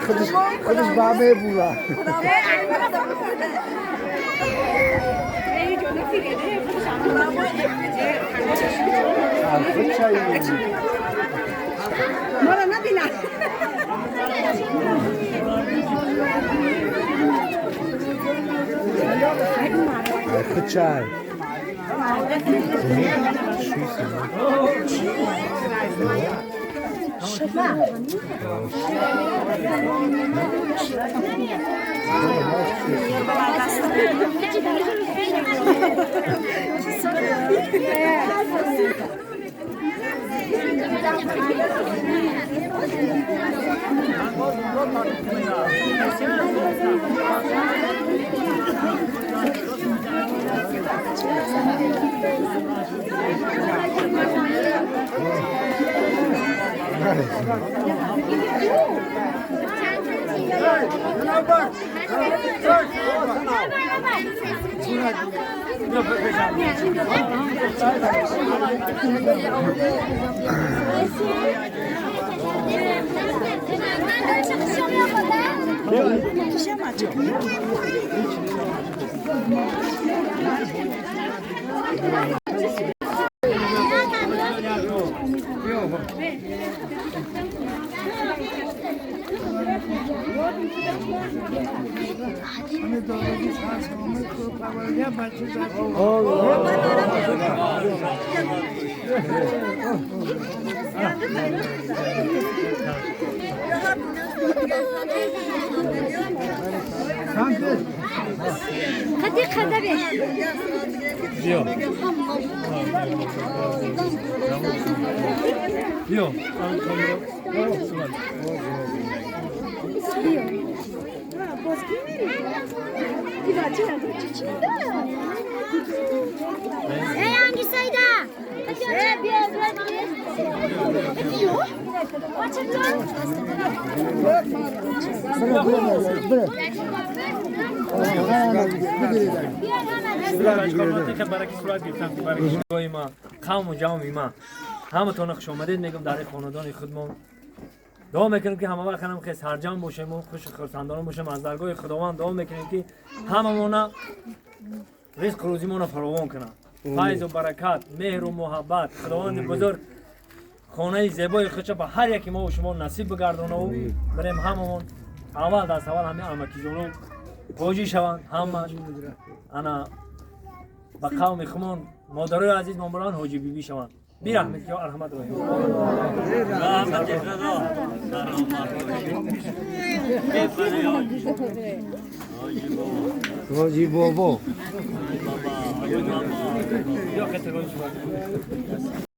خودش با همه بولا. چای. قوم و جمع ما همتون خوش آمدید میگم در خاندان خودمون. دعا میکنیم که همه وقت هم خیلی سرجم باشیم و خوش خرسندانه باشیم. از درگاه خداوند دعا میکنیم که هممون رزق روزیمون فراوان کنه، فیض و برکت، مهر و محبت. خداوند بزرگ خانه زیبای خودش به هر یکی ما و شما نصیب بگردونه و بریم هممون اول دست اول همه عمکی جانم حاجی شوند، همش انا با قوم خمون مادرای عزیز ما بران حاجی بیبی شوند. برحمتك يا ارحم الراحمين. رحمت خدا حاجی بابا. یا خطر.